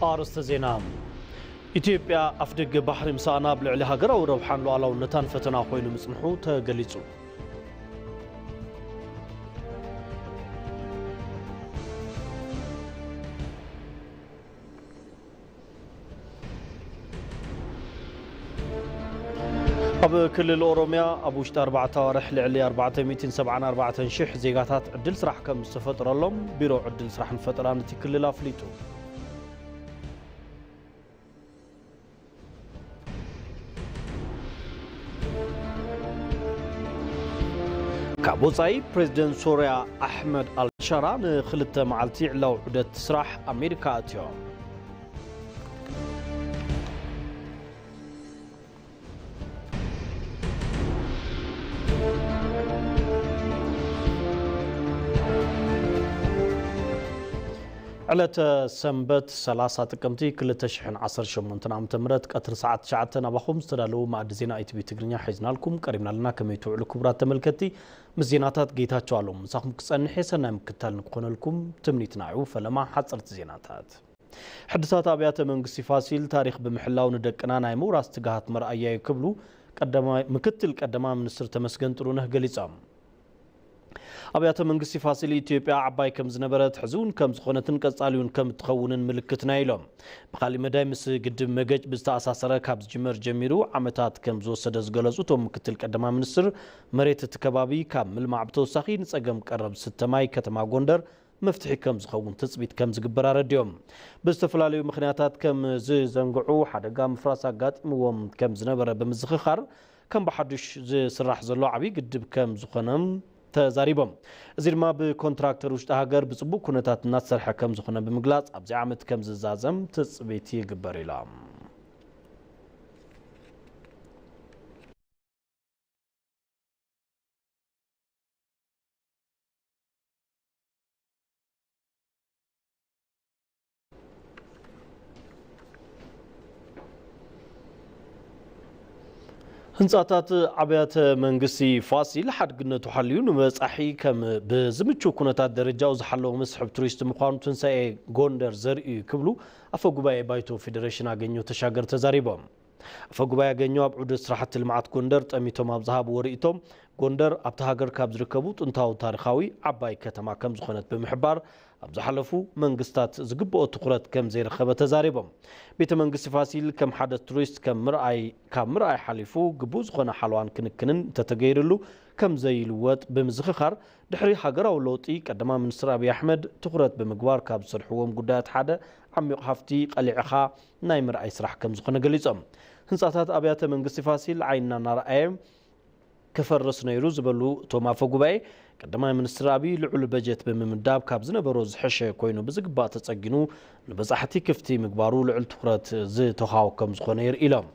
ኣርእስተ ዜና። ኢትዮጵያ ኣፍደገ ባሕሪ ምሳኣና ኣብ ልዕሊ ሃገራዊ ረብሓን ሉዓላውነታን ፈተና ኮይኑ ምጽንሑ ተገሊጹ። ኣብ ክልል ኦሮሚያ ኣብ ውሽጢ ኣርባዕተ ኣዋርሕ ልዕሊ ኣርባዕተ ሚእትን ሰብዓን ኣርባዕተን ሽሕ ዜጋታት ዕድል ስራሕ ከም ዝተፈጠረሎም ቢሮ ዕድል ስራሕን ፈጠራን እቲ ክልል ኣፍሊጡ። ካብ ወጻኢ፣ ፕሬዝደንት ሶርያ ኣሕመድ ኣልሻራ ንኽልተ መዓልቲ ዕላዊ ዑደት ስራሕ ኣሜሪካ ኣትዮም። ዕለተ ሰንበት ሰላሳ ጥቅምቲ ክልተ ሽሕን ዓሰርተ ሸሞንተን ዓመተ ምህረት ቀትሪ ሰዓት ትሽዓተ ናባኹም ዝተዳለዉ መኣዲ ዜና ኢቲቪ ትግርኛ ሒዝናልኩም ቀሪብና ኣለና። ከመይ ትውዕሉ ክቡራት ተመልከትቲ? ምስ ዜናታት ጌታቸው ኣሎም ምሳኹም ክጸንሕ እየ። ሰናይ ምክትታል ንክኾነልኩም ትምኒትና እዩ። ፈለማ ሓጸርቲ ዜናታት። ሕድሳት ኣብያተ መንግስቲ ፋሲል ታሪኽ ብምሕላው ንደቅና ናይ ምውራስ ትግሃት መርኣያ እዩ ክብሉ ቀዳማይ፣ ምክትል ቀዳማይ ሚኒስትር ተመስገን ጥሩነህ ገሊጾም። ኣብያተ መንግስቲ ፋሲል ኢትዮጵያ ዓባይ ከም ዝነበረት፣ ሕዚ እውን ከም ዝኾነትን ቀጻሊ እውን ከም እትኸውንን ምልክት ናይ ኢሎም። ብኻሊእ መዳይ ምስ ግድብ መገጭ ብዝተኣሳሰረ ካብ ዝጅመር ጀሚሩ ዓመታት ከም ዝወሰደ ዝገለጹ እቶም ምክትል ቀዳማይ ሚኒስትር፣ መሬት እቲ ከባቢ ካብ ምልማዕ ብተወሳኺ ንጸገም ቀረብ ዝስተ ማይ ከተማ ጎንደር መፍትሒ ከም ዝኸውን ትጽቢት ከም ዝግበር ኣረዲኦም። ብዝተፈላለዩ ምኽንያታት ከም ዝዘንግዑ ሓደጋ ምፍራስ ኣጋጢምዎም ከም ዝነበረ ብምዝኽኻር፣ ከም ብሓዱሽ ዝስራሕ ዘሎ ዓብዪ ግድብ ከም ዝኾነ ተዛሪቦም። እዚ ድማ ብኮንትራክተር ውሽጢ ሃገር ብጽቡቕ ኩነታት እናተሰርሐ ከም ዝኾነ ብምግላጽ፣ ኣብዚ ዓመት ከም ዝዛዘም ትጽቢት ይግበር ኢሎም። ህንጻታት ኣብያተ መንግስቲ ፋሲል ሓድግነቱ ሓልዩ ንበጻሒ ከም ብዝምቹ ኩነታት ደረጃኡ ዝሓለወ መስሕብ ቱሪስት ምዃኑ ትንሳኤ ጎንደር ዘርኢ እዩ ክብሉ ኣፈ ጉባኤ ባይቶ ፌዴሬሽን ኣገኘሁ ተሻገር ተዛሪቦም። ኣፈ ጉባኤ ኣገኘሁ ኣብ ዑደት ስራሕቲ ልምዓት ጎንደር ጠሚቶም ኣብ ዝሃብዎ ርእይቶ፣ ጎንደር ኣብታ ሃገር ካብ ዝርከቡ ጥንታዊ ታሪኻዊ ዓባይ ከተማ ከም ዝኾነት ብምሕባር፣ ኣብ ዝሓለፉ መንግስታት ዝግብኦ ትኹረት ከም ዘይረኸበ ተዛሪቦም። ቤተ መንግስቲ ፋሲል ከም ሓደ ቱሪስት ከም ምርኣይ፣ ካብ ምርኣይ ሓሊፉ ግቡእ ዝኾነ ሓለዋን ክንክንን እንተተገይርሉ ከም ዘይልወጥ ብምዝኽኻር፣ ድሕሪ ሃገራዊ ለውጢ ቀዳማይ ሚኒስትር ኣብይ ኣሕመድ ትኹረት ብምግባር ካብ ዝሰርሕዎም ጉዳያት ሓደ ዓሚቕ ሃፍቲ ቀሊዕኻ ናይ ምርኣይ ስራሕ ከም ዝኾነ ገሊጾም። ህንጻታት ኣብያተ መንግስቲ ፋሲል ዓይንና እናረኣየ ክፈርስ ነይሩ ዝበሉ እቶም ኣፈ ጉባኤ፣ ቀዳማይ ሚኒስትር ኣብይ ልዑል በጀት ብምምዳብ ካብ ዝነበሮ ዝሐሸ ኮይኑ ብዝግባእ ተጸጊኑ ንበጻሕቲ ክፍቲ ምግባሩ ልዑል ትኹረት ዝተውሃቦ ከም ዝኾነ የርኢ ኢሎም።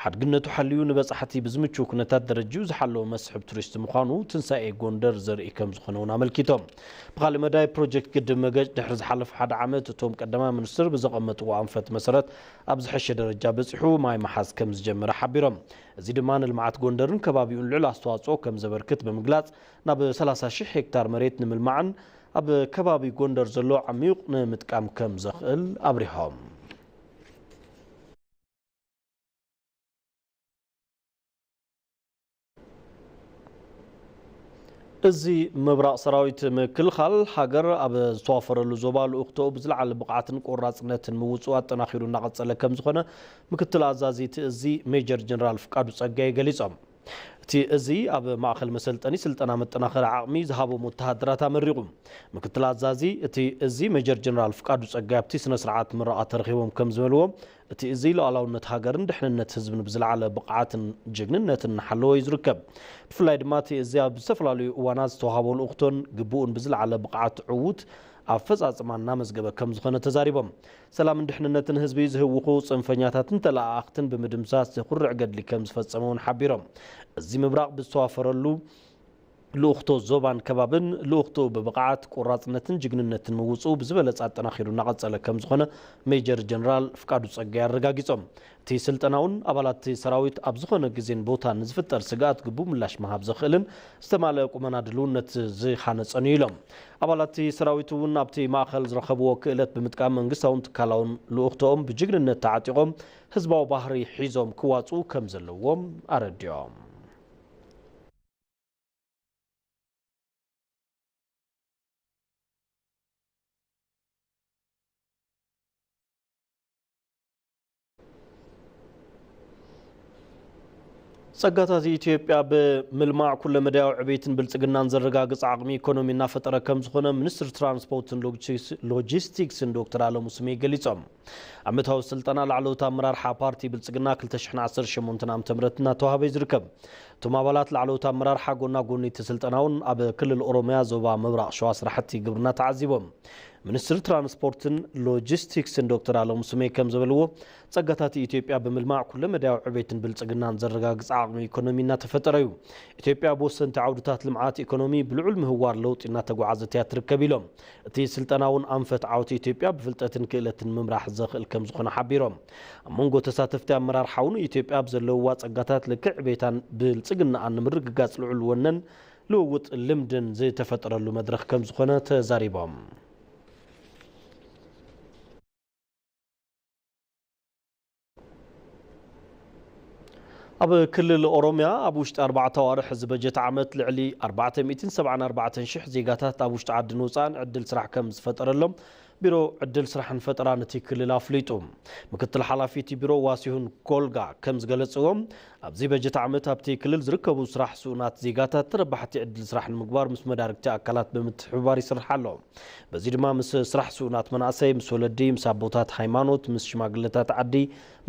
ሓድግነቱ ሓልዩ ንበጻሕቲ ብዝምችው ኩነታት ደረጅኡ ዝሓለወ መስሕብ ቱሪስት ምዃኑ ትንሳኤ ጎንደር ዘርኢ ከም ዝኾነ እውን ኣመልኪቶም። ብኻልእ መዳይ ፕሮጀክት ግድብ መገጭ ድሕሪ ዝሓለፈ ሓደ ዓመት እቶም ቀዳማይ ሚኒስትር ብዘቐመጥዎ ኣንፈት መሰረት ኣብ ዝሐሸ ደረጃ በጺሑ ማይ ምሓዝ ከም ዝጀመረ ሓቢሮም። እዚ ድማ ንልምዓት ጎንደርን ከባቢኡን ልዑል ኣስተዋጽኦ ከም ዘበርክት ብምግላጽ፣ ናብ ሰላሳ ሺሕ ሄክታር መሬት ንምልማዕን ኣብ ከባቢ ጎንደር ዘሎ ዓሚቕ ንምጥቃም ከም ዘኽእል ኣብሪሆም። እዚ ምብራቕ ሰራዊት ምክልኻል ሃገር ኣብ ዝተዋፈረሉ ዞባ ልኡኽቶኡ ብዝለዓለ ብቕዓትን ቆራጽነትን ምውፅኡ ኣጠናኺሩ እናቐጸለ ከም ዝኾነ ምክትል ኣዛዚ እቲ እዚ ሜጀር ጀነራል ፍቃዱ ጸጋይ ገሊጾም። እቲ እዚ ኣብ ማእኸል መሰልጠኒ ስልጠና መጠናኸሪ ዓቕሚ ዝሃቦም ወተሃደራት ኣመሪቑ። ምክትል ኣዛዚ እቲ እዚ ሜጀር ጀነራል ፍቃዱ ጸጋይ ኣብቲ ስነ ስርዓት ምረቓ ተረኺቦም ከም ዝበልዎ፣ እቲ እዚ ሉዓላውነት ሃገርን ድሕንነት ህዝብን ብዝለዓለ ብቕዓትን ጅግንነትን እናሓለወ እዩ ዝርከብ። ብፍላይ ድማ እቲ እዚ ኣብ ዝተፈላለዩ እዋናት ዝተዋሃቦ ልኡኽቶን ግቡኡን ብዝለዓለ ብቕዓት ዕዉት ኣፈጻጽማ እናመዝገበ ከም ዝኾነ ተዛሪቦም። ሰላምን ድሕንነትን ህዝቢ ዝህውኹ ጽንፈኛታትን ተለኣኣኽትን ብምድምሳስ ዘኹርዕ ገድሊ ከም ዝፈጸመ እውን ሓቢሮም። እዚ ምብራቕ ብዝተዋፈረሉ ልኡኽቶ ዞባን ከባብን ልኡኽቶ ብብቕዓት፣ ቆራፅነትን ጅግንነትን ምውፅኡ ብዝበለፀ ኣጠናኺሩ እናቐፀለ ከም ዝኾነ ሜጀር ጀነራል ፍቃዱ ጸጋይ ኣረጋጊጾም። እቲ ስልጠና እውን ኣባላት እቲ ሰራዊት ኣብ ዝኾነ ግዜን ቦታን ንዝፍጠር ስግኣት ግቡእ ምላሽ ምሃብ ዘኽእልን ዝተማልአ ቁመና ድልውነት ዝሃነጸን እዩ ኢሎም። ኣባላት እቲ ሰራዊት እውን ኣብቲ ማእኸል ዝረኸብዎ ክእለት ብምጥቃም መንግስታውን ትካላውን ልኡኽቶኦም ብጅግንነት ተዓጢቖም ህዝባዊ ባህሪ ሒዞም ክዋፅኡ ከም ዘለዎም ኣረዲኦም። ጸጋታት ኢትዮጵያ ብምልማዕ ኩለመዳያዊ ዕቤትን ብልጽግናን ዘረጋግጽ ዓቕሚ ኢኮኖሚ እናፈጠረ ከም ዝኾነ ሚኒስትሪ ትራንስፖርትን ሎጂስ-፣ ሎጂስቲክስን ዶክተር ኣለሙ ስሜ ገሊጾም። ዓመታዊ ስልጠና ላዕለዎት ኣመራርሓ ፓርቲ ብልጽግና ክልተ ሽሕን ዓሰርተ ሸሞንተን ዓመተ ምህረት እናተዋህበ እዩ ዝርከብ። እቶም ኣባላት ላዕለዎት ኣመራርሓ ጎና ጎኒ እቲ ስልጠና እውን ኣብ ክልል ኦሮሚያ ዞባ ምብራቕ ሸዋ ስራሕቲ ግብርና ተዓዚቦም። ሚኒስትሪ ትራንስፖርትን ሎጂስቲክስን ዶክተር ኣለሙ ስሜ ከም ዝበልዎ፣ ጸጋታት ኢትዮጵያ ብምልማዕ ኩለመዳያዊ ዕቤትን ብልጽግናን ዘረጋግጽ ዓቕሚ ኢኮኖሚ እናተፈጠረ እዩ። ኢትዮጵያ ብወሰንቲ ዓውድታት ልምዓት ኢኮኖሚ ብልዑል ምህዋር ለውጢ እናተጓዓዘት እያ ትርከብ ኢሎም። እቲ ስልጠና እውን ኣንፈት ዓወት ኢትዮጵያ ብፍልጠትን ክእለትን ምምራሕ ዘኽእል ከም ዝኾነ ሓቢሮም። ኣብ መንጎ ተሳተፍቲ ኣመራርሓ እውን ኢትዮጵያ ኣብ ዘለውዋ ጸጋታት ልክዕ ቤታን ብልጽግናኣን ንምርግጋጽ ልዑል ወነን ልውውጥ ልምድን ዝተፈጠረሉ መድረኽ ከም ዝኾነ ተዛሪቦም። ኣብ ክልል ኦሮሚያ ኣብ ውሽጢ ኣርባዕተ ኣዋርሕ እዚ በጀት ዓመት ልዕሊ ኣርባዕተ ሚእትን ሰብዓን ኣርባዕተን ሽሕ ዜጋታት ኣብ ውሽጢ ዓድን ወጻእን ዕድል ስራሕ ከም ዝፈጠረሎም ቢሮ ዕድል ስራሕን ፈጠራን እቲ ክልል ኣፍሊጡ። ምክትል ሓላፊ እቲ ቢሮ ዋሲሁን ኮልጋ ከም ዝገለጽዎ፣ ኣብዚ በጀት ዓመት ኣብቲ ክልል ዝርከቡ ስራሕ ስኡናት ዜጋታት ተረባሕቲ ዕድል ስራሕ ንምግባር ምስ መዳርግቲ ኣካላት ብምትሕብባር ይስራሕ ኣሎ። በዚ ድማ ምስ ስራሕ ስኡናት መናእሰይ፣ ምስ ወለዲ፣ ምስ ኣቦታት ሃይማኖት፣ ምስ ሽማግለታት ዓዲ፣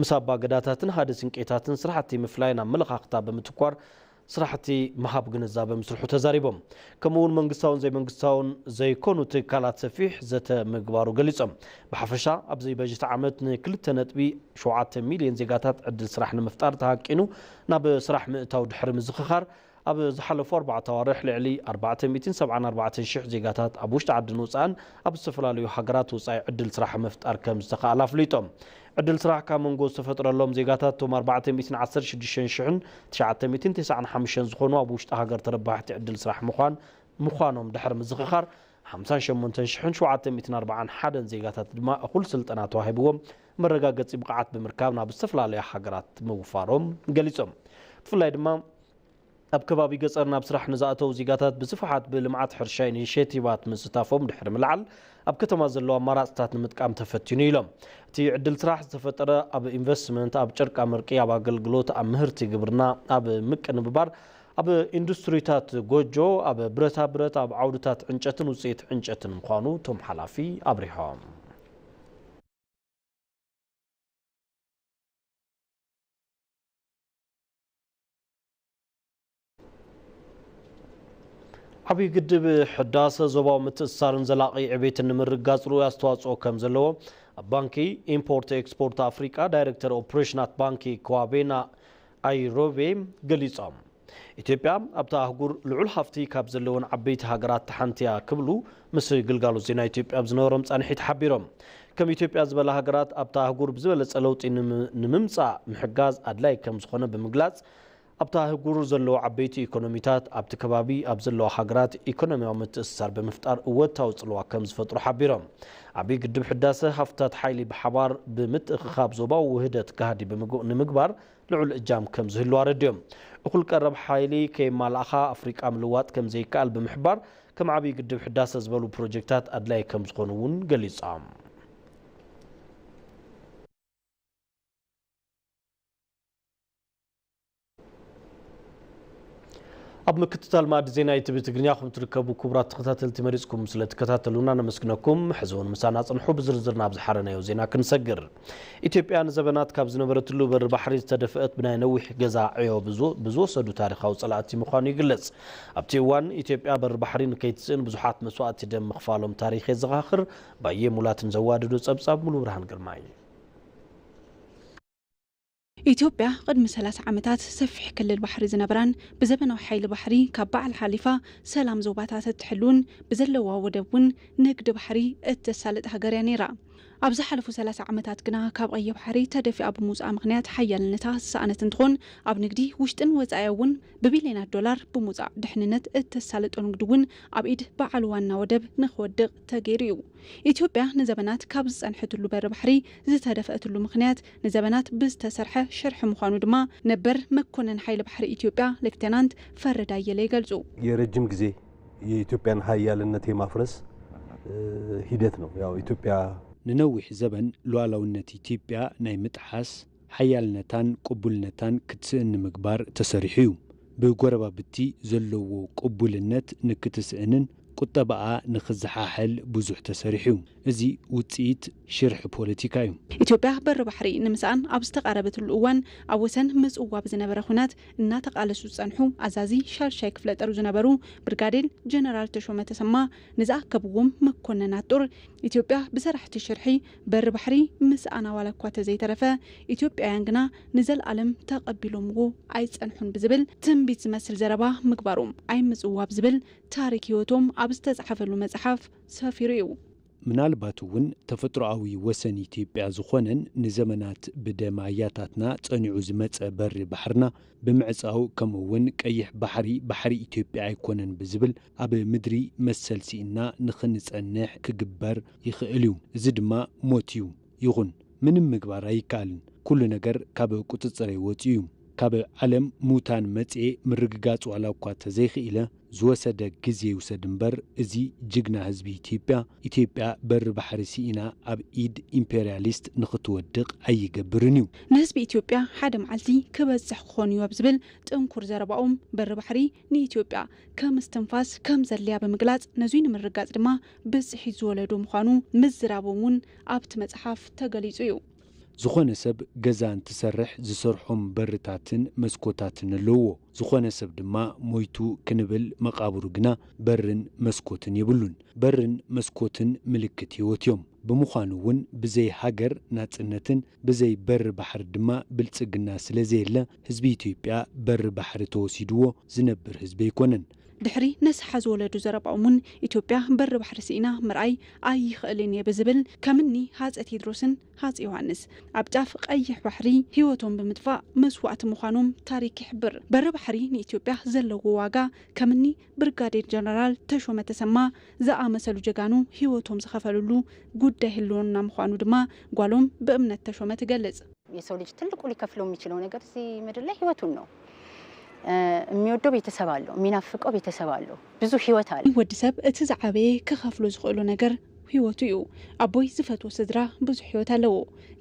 ምስ ኣባ ገዳታትን ሃደ ስንቄታትን ስራሕቲ ምፍላይን ኣመለኻኽታ ብምትኳር ስራሕቲ ምሃብ ግንዛበ ምስርሑ ተዛሪቦም። ከምኡ እውን መንግስታውን ዘይመንግስታውን ዘይኮኑ ትካላት ሰፊሕ ዘተ ምግባሩ ገሊጾም። ብሓፈሻ ኣብዚ በጀት ዓመት ንክልተ ነጥቢ ሸውዓተ ሚልዮን ዜጋታት ዕድል ስራሕ ንምፍጣር ተሃቂኑ ናብ ስራሕ ምእታው ድሕሪ ምዝኽኻር፣ ኣብ ዝሓለፉ ኣርባዕተ ኣዋርሕ ልዕሊ ኣርባዕተ ሚእትን ሰብዓን ኣርባዕተን ሽሕ ዜጋታት ኣብ ውሽጢ ዓድን ወጻእን ኣብ ዝተፈላለዩ ሃገራት ወጻኢ ዕድል ስራሕ ምፍጣር ከም ዝተኻእለ ኣፍሊጦም። ዕድል ስራሕ ካብ መንጎ ዝተፈጥረሎም ዜጋታት እቶም ኣርባዕተ ሚእትን ዓሰርተ ሽዱሽተ ሽሕን ትሽዓተ ሚእትን ተስዓን ሓሙሽተን ዝኾኑ ኣብ ውሽጢ ሃገር ተረባሕቲ ዕድል ስራሕ ምዃን፣ ምዃኖም ድሕሪ ምዝኽኻር፣ ሓምሳን ሸሞንተን ሽሕን ሸውዓተ ሚእትን ኣርባዓን ሓደን ዜጋታት ድማ እኹል ስልጠና ተዋሂብዎም መረጋገጺ ብቕዓት ብምርካብ ናብ ዝተፈላለያ ሃገራት ምውፋሮም ገሊጾም። ብፍላይ ድማ ኣብ ከባቢ ገጸር ናብ ስራሕ ንዝኣተዉ ዜጋታት ብስፍሓት ብልምዓት ሕርሻ ኢኒሼቲቫት ምስታፎም ድሕሪ ምልዓል፣ ኣብ ከተማ ዘለዉ ኣማራጽታት ንምጥቃም ተፈቲኑ ኢሎም። እቲ ዕድል ስራሕ ዝተፈጠረ ኣብ ኢንቨስትመንት፣ ኣብ ጨርቃ መርቂ፣ ኣብ ኣገልግሎት፣ ኣብ ምህርቲ ግብርና፣ ኣብ ምቅንብባር፣ ኣብ ኢንዱስትሪታት ጎጆ፣ ኣብ ብረታ ብረት፣ ኣብ ዓውድታት ዕንጨትን ውጽኢት ዕንጨትን ምዃኑ እቶም ሓላፊ ኣብሪሆም። ዓብዪ ግድብ ሕዳሰ ዞባዊ ምትእስሳርን ዘላቒ ዕቤትን ንምርግጋጽ ርኡይ ኣስተዋጽኦ ከም ዘለዎ ኣብ ባንኪ ኢምፖርት ኤክስፖርት ኣፍሪቃ ዳይሬክተር ኦፕሬሽናት ባንኪ ክዋቤና ኣይሮቤ ገሊጾም። ኢትዮጵያ ኣብታ ኣህጉር ልዑል ሃፍቲ ካብ ዘለወን ዓበይቲ ሃገራት ሓንቲ እያ ክብሉ ምስ ግልጋሎት ዜና ኢትዮጵያ ኣብ ዝነበሮም ጻንሒት ሓቢሮም። ከም ኢትዮጵያ ዝበላ ሃገራት ኣብታ ኣህጉር ብዝበለጸ ለውጢ ንም-፣ ንምምጻእ ምሕጋዝ ኣድላይ ከም ዝኾነ ብምግላጽ፣ ኣብታ ኣህጉር ዘለዉ ዓበይቲ ኢኮኖሚታት ኣብቲ ከባቢ ኣብ ዘለዋ ሃገራት ኢኮኖሚያዊ ምትእስሳር ብምፍጣር እወታዊ ጽልዋ ከም ዝፈጥሩ ሓቢሮም። ዓብዪ ግድብ ሕዳሰ ሃፍትታት ሓይሊ ብሓባር ብምትእኽኻብ ዞባዊ ውህደት ጋህዲ ብምግ-፣ ንምግባር ልዑል እጃም ከም ዝህልዎ ኣረዲኦም። እኹል ቀረብ ሓይሊ ከየማላእኻ ኣፍሪቃ ምልዋጥ ከም ዘይከኣል ብምሕባር፣ ከም ዓብዪ ግድብ ሕዳሰ ዝበሉ ፕሮጀክታት ኣድላይ ከም ዝኾኑ እውን ገሊጾም። ኣብ ምክትታል መኣዲ ዜና ኢቲቪ ትግርኛ ኹም ትርከቡ ክቡራት ተኸታተልቲ መሪጽኩም ስለ ትከታተሉና ነመስግነኩም። ሕዚ እውን ምሳና ጽንሑ፣ ብዝርዝር ናብ ዝሓረናዮ ዜና ክንሰግር። ኢትዮጵያ ንዘበናት ካብ ዝነበረትሉ በሪ ባሕሪ ዝተደፍአት ብናይ ነዊሕ ገዛ ዕዮ ብዝወ-፣ ብዝወሰዱ ታሪኻዊ ጸላእቲ ምዃኑ ይግለጽ። ኣብቲ እዋን ኢትዮጵያ በሪ ባሕሪ ንከይትስእን ብዙሓት መስዋእቲ ደም ምኽፋሎም ታሪኽ የዘኻኽር። ባየ ሙላትን ዘዋደዶ ጸብጻብ ሙሉ ብርሃን ግርማይ። ኢትዮጵያ ቅድሚ ሰላሳ ዓመታት ሰፊሕ ክልል ባሕሪ ዝነበራን ብዘበናዊ ሓይሊ ባሕሪ ካብ ባዕላ ሓሊፋ ሰላም ዞባታት እትሕልውን ብዘለዋ ወደብ እውን ንግዲ ባሕሪ እተሳልጥ ሃገር እያ ነይራ። ኣብ ዝሓለፉ ሰላሳ ዓመታት ግና ካብ ቀይሕ ባሕሪ ተደፊኣ ብምውፅኣ ምኽንያት ሓያልነታ ዝሰኣነት እንትኾን ኣብ ንግዲ ውሽጥን ወፃኢ እውን ብቢልዮናት ዶላር ብምውፃእ ድሕንነት እተሳልጦ ንግዲ እውን ኣብ ኢድ በዓል ዋና ወደብ ንክወድቕ ተገይሩ እዩ። ኢትዮጵያ ንዘበናት ካብ ዝፀንሐትሉ በሪ ባሕሪ ዝተደፍአትሉ ምኽንያት ንዘበናት ብዝተሰርሐ ሽርሒ ምዃኑ ድማ ነበር መኮነን ሓይሊ ባሕሪ ኢትዮጵያ ሌፍተናንት ፈረደ ኣየለ ይገልፁ። የረጅም ጊዜ የኢትዮጵያን ሀያልነት የማፍረስ ሂደት ነው። ያው ኢትዮጵያ ንነዊሕ ዘበን ሉዓላውነት ኢትዮጵያ ናይ ምጥሓስ ሓያልነታን ቅቡልነታን ክትስእን ንምግባር ተሰሪሑ እዩ። ብጎረባብቲ ዘለዎ ቅቡልነት ንክትስእንን ቁጠባኣ ንክዘሓሕል ብዙሕ ተሰሪሑ እዩ። እዚ ውፅኢት ሽርሒ ፖለቲካ እዩ። ኢትዮጵያ በሪ ባሕሪ ንምስኣን ኣብ ዝተቃረበትሉ እዋን ኣብ ወሰን ምፅዋ ብዝነበረ ኩናት እናተቃለሱ ዝፀንሑ ኣዛዚ ሻድሻይ ክፍለ ጦር ዝነበሩ ብርጋዴር ጀነራል ተሾመ ተሰማ ንዝኣከብዎም መኮነናት ጦር ኢትዮጵያ ብሰራሕቲ ሽርሒ በሪ ባሕሪ ምስኣና ዋላ እኳ ተዘይተረፈ ኢትዮጵያውያን ግና ንዘለኣለም ተቐቢሎምዎ ኣይፀንሑን ብዝብል ትንቢት ዝመስል ዘረባ ምግባሮም ኣይምፅዋ ብዝብል ታሪክ ህይወቶም ኣብ ዝተፃሓፈሉ መፅሓፍ ሰፊሩ እዩ። ምናልባት እውን ተፈጥሮኣዊ ወሰን ኢትዮጵያ ዝኾነን ንዘመናት ብደም ኣያታትና ጸኒዑ ዝመጸ በሪ ባሕርና ብምዕጻው ከምኡ እውን ቀይሕ ባሕሪ ባሕሪ ኢትዮጵያ ኣይኮነን ብዝብል ኣብ ምድሪ መሰል ስኢና ንኽንጸንሕ ክግበር ይኽእል እዩ። እዚ ድማ ሞት እዩ። ይኹን ምንም ምግባር ኣይከኣልን። ኩሉ ነገር ካብ ቁጽጽረይ ወጺኡ እዩ። ካብ ዓለም ሙታን መጽኤ ምርግጋጽ ዋላ እኳ ተዘይኽኢለ ዝወሰደ ግዜ ይውሰድ እምበር እዚ ጅግና ህዝቢ ኢትዮጵያ ኢትዮጵያ በሪ ባሕሪ ስኢና ኣብ ኢድ ኢምፔርያሊስት ንኽትወድቕ ኣይገብርን እዩ። ንህዝቢ ኢትዮጵያ ሓደ መዓልቲ ክበፅሕ ክኾን እዩ ኣብ ዝብል ጥንኩር ዘረባኦም በሪ ባሕሪ ንኢትዮጵያ ከም እስትንፋስ ከም ዘድልያ ብምግላፅ ነዙይ ንምርጋፅ ድማ ብፅሒት ዝወለዶ ምዃኑ ምዝራቦም እውን ኣብቲ መፅሓፍ ተገሊፁ እዩ። ዝኾነ ሰብ ገዛ እንትሰርሕ ዝሰርሖም በርታትን መስኮታትን ኣለዎ። ዝኾነ ሰብ ድማ ሞይቱ ክንብል መቓብሩ ግና በርን መስኮትን የብሉን። በርን መስኮትን ምልክት ህይወት እዮም። ብምዃኑ እውን ብዘይ ሃገር ናጽነትን ብዘይ በሪ ባሕሪ ድማ ብልጽግና ስለ ዘየለ ህዝቢ ኢትዮጵያ በሪ ባሕሪ ተወሲድዎ ዝነብር ህዝቢ ኣይኮነን። ድሕሪ ነስሓ ዝወለዱ ዘረባኦም እውን ኢትዮጵያ በሪ ባሕሪ ስኢና ምርኣይ ኣይኽእልን እየ ብዝብል ከምኒ ሃፀ ቴድሮስን ሃፀ ዮሃንስ ኣብ ጫፍ ቀይሕ ባሕሪ ህይወቶም ብምጥፋእ መስዋእቲ ምዃኖም ታሪክ ይሕብር። በሪ ባሕሪ ንኢትዮጵያ ዘለዎ ዋጋ ከምኒ ብርጋዴር ጀነራል ተሾመ ተሰማ ዝኣመሰሉ ጀጋኑ ህይወቶም ዝኸፈሉሉ ጉዳይ ህልውና ምዃኑ ድማ ጓሎም ብእምነት ተሾመ ትገልጽ። የሰው ልጅ ትልቁ ሊከፍለው የሚችለው ነገር እዚህ ምድር ላይ ህይወቱን ነው። የሚወደው ቤተሰብ አለው፣ የሚናፍቀው ቤተሰብ አለው። ብዙ ህይወት አለ። ወዲ ሰብ እቲ ዝዓበየ ክኸፍሎ ዝኽእሉ ነገር ህይወቱ እዩ። ኣቦይ ዝፈትዎ ስድራ ብዙሕ ህይወት ኣለዎ።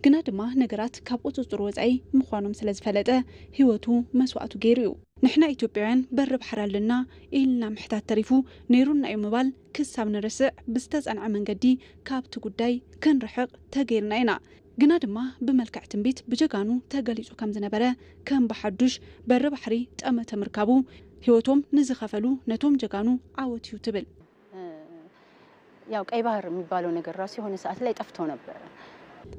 ግና ድማ ነገራት ካብ ቁፅፅር ወፃኢ ምዃኖም ስለ ዝፈለጠ ህይወቱ መስዋእቱ ገይሩ እዩ። ንሕና ኢትዮጵያውያን በሪ ባሕሪ ኣለና ኢልና ምሕታት ተሪፉ ነይሩና እዩ ምባል ክሳብ ንርስዕ ብዝተፀንዐ መንገዲ ካብቲ ጉዳይ ክንርሕቕ ተገይርና ኢና። ግና ድማ ብመልክዕ ትንቢት ብጀጋኑ ተገሊፁ ከም ዝነበረ ከም ብሓዱሽ በሪ ባሕሪ ጠመተ ምርካቡ ህይወቶም ንዝኸፈሉ ነቶም ጀጋኑ ዓወት እዩ ትብል። ያው ቀይ ባህር የሚባለው ነገር ራሱ የሆነ ሰዓት ላይ ጠፍቶ ነበረ።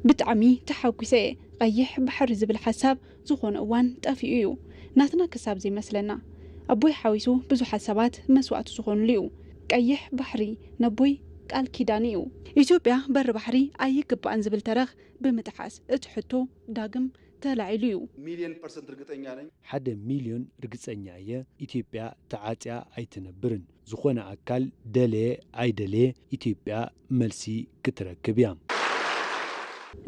ብጣዕሚ ተሓጒሰ እየ። ቀይሕ ባሕሪ ዝብል ሓሳብ ዝኾነ እዋን ጠፊኡ እዩ። ናትና ክሳብ ዘይመስለና ኣቦይ ሓዊሱ ብዙሓት ሰባት መስዋእቲ ዝኾኑሉ እዩ። ቀይሕ ባሕሪ ነቦይ ቃል ኪዳን እዩ። ኢትዮጵያ በሪ ባሕሪ ኣይግባእን ዝብል ተረኽ ብምጥሓስ እቲ ሕቶ ዳግም ተላዒሉ እዩ። ሚልዮን ፐርሰንት ርግጠኛ ነኝ። ሓደ ሚልዮን ርግጸኛ እየ ኢትዮጵያ ተዓጽያ ኣይትነብርን። ዝኾነ ኣካል ደለየ ኣይደለየ ኢትዮጵያ መልሲ ክትረክብ እያ።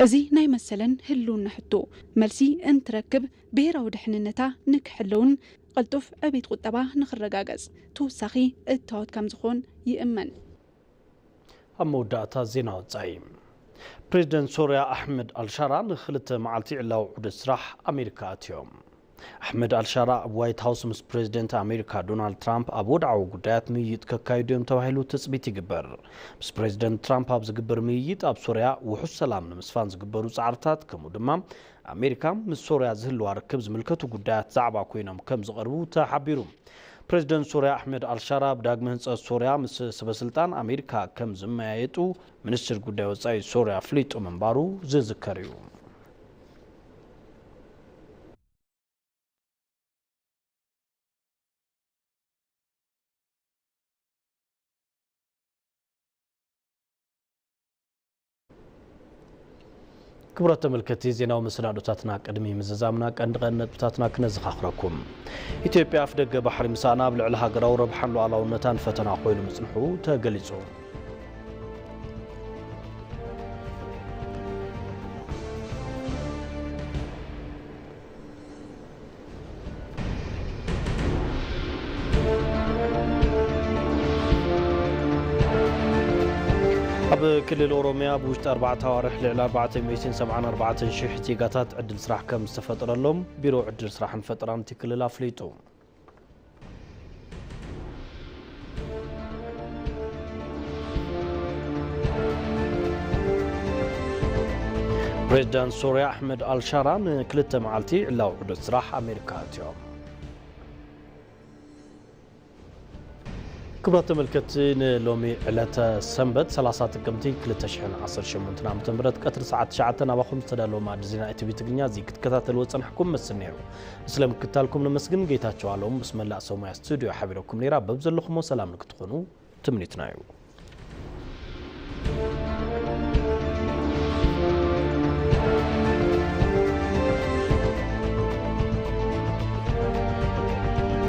እዚ ናይ መሰለን ህልውና ሕቶ መልሲ እንትረክብ ብሄራዊ ድሕንነታ ንክሕለውን ቅልጡፍ ዕቤት ቁጠባ ንክረጋገጽ ተወሳኺ እታወት ከምዝኾን ይእመን። ኣብ መወዳእታ ዜና ወጻኢ። ፕሬዚደንት ሶርያ ኣሕመድ ኣልሻራ ንክልተ መዓልቲ ዕላዊ ዑደት ስራሕ ኣሜሪካ ኣትዮም። ኣሕመድ ኣልሻራ ኣብ ዋይት ሃውስ ምስ ፕሬዚደንት ኣሜሪካ ዶናልድ ትራምፕ ኣብ ወድዓዊ ጉዳያት ምይይጥ ከካይዱ እዮም ተባሂሉ ትጽቢት ይግበር። ምስ ፕሬዚደንት ትራምፕ ኣብ ዝግበር ምይይጥ ኣብ ሶርያ ውሑስ ሰላም ንምስፋን ዝግበሩ ጻዕርታት ከምኡ ድማ ኣሜሪካ ምስ ሶርያ ዝህልዋ ርክብ ዝምልከቱ ጉዳያት ዛዕባ ኮይኖም ከም ዝቐርቡ ተሓቢሩ። ፕሬዚደንት ሶርያ ኣሕመድ ኣልሻራ ብዳግመ ህንፀት ሶርያ ምስ ሰበስልጣን ኣሜሪካ ከም ዝመያየጡ ሚኒስትር ጉዳይ ወፃኢ ሶርያ ኣፍሊጡ ምንባሩ ዝዝከር እዩ። ክቡራት ተመልከትቲ፣ ዜናዊ መሰናዶታትና ቅድሚ ምዝዛምና ቀንዲ ቀንዲ ነጥብታትና ክነዘኻኽረኩም። ኢትዮጵያ ኣፍደገ ባሕሪ ምሳእና ኣብ ልዕሊ ሃገራዊ ረብሓን ሉዓላውነታን ፈተና ኮይኑ ምጽንሑ ተገሊጹ። ኣብ ክልል ኦሮሚያ ብውሽጢ ኣርባዕተ ኣዋርሕ ልዕሊ ኣርባዕተ ሚእትን ሰብዓን ኣርባዕተን ሽሕ ዜጋታት ዕድል ስራሕ ከም ዝተፈጠረሎም ቢሮ ዕድል ስራሕን ፈጠራን እቲ ክልል ኣፍሊጡ። ፕሬዚዳንት ሶርያ ኣሕመድ ኣልሻራ ንክልተ መዓልቲ ዕላዊ ዑደት ስራሕ ኣሜሪካ ኣትዮም። ክቡራት ተመልከትቲ፣ ንሎሚ ዕለተ ሰንበት ሰላሳ ጥቅምቲ ክልተ ሽሕን ዓሰርተ ሸሞንተን ዓመተ ምህረት ቀትሪ ሰዓት ትሽዓተ ናባኹም ዝተዳለወ መኣዲ ዜና ኢቲቪ ትግርኛ እዚ ክትከታተልዎ ጸናሕኩም መስል ነይሩ። ስለ ምክትታልኩም ነመስግን። ጌታቸው ኣሎም ምስ መላእ ሰብ ሞያ ስቱድዮ ሓቢረኩም ነይራ። በብዘለኹሞ ሰላም ንክትኾኑ ትምኒትና እዩ።